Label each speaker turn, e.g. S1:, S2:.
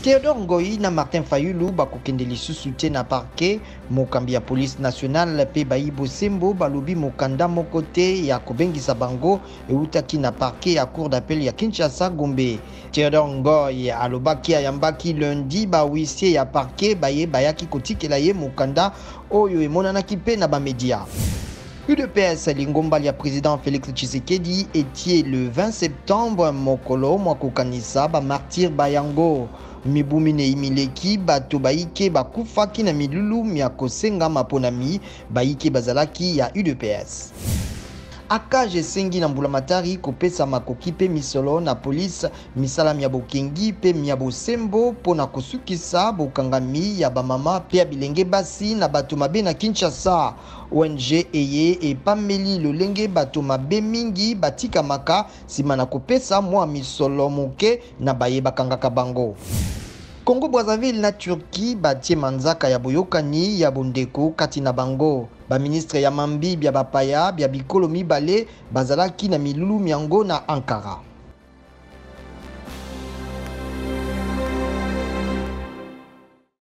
S1: Théodore Ngoy na Martin Fayulu bakokende lisusu te na parquet. Mokambi ya police nationale mpe bayi bosembo balobi mokanda moko te ya kobengisa bango ewutaki na parquet ya cour d'appel ya Kinshasa Gombe. Théodore Ngoy alobaki ayambaki lundi ba huissier ya parquet baye bayaki kotikela ye mokanda oyo emonanaki mpe na ba media. UDPS, lingomba lya president Felix Tshisekedi etie le 20 septembre mokolo mwa kokanisa ba martyrs ba yango. Mibu minei mileki, bato bayike bakufaki na milulu mya kosenga maponami, bayike bazalaki ya udps. ACAJ esengi na mbulamatari kopesa makoki mpe misolo na police, misala mya bokengi mpe mya bosembo mpo na kosukisa bokangami ya bamama mpe ya bilenge basi na bato mabe na Kinshasa. Ong eye epameli lolenge bato mabe mingi batikamaka nsima na kopesa mwa misolo moke na baye bakangaka bango. Congo-Brazzaville na Turquie batie manzaka ya boyokani ya bondeko kati na bango. Ba ministres ya mambi bya bapaya bya bikolo mibale bazalaki na milulu myango na Ankara.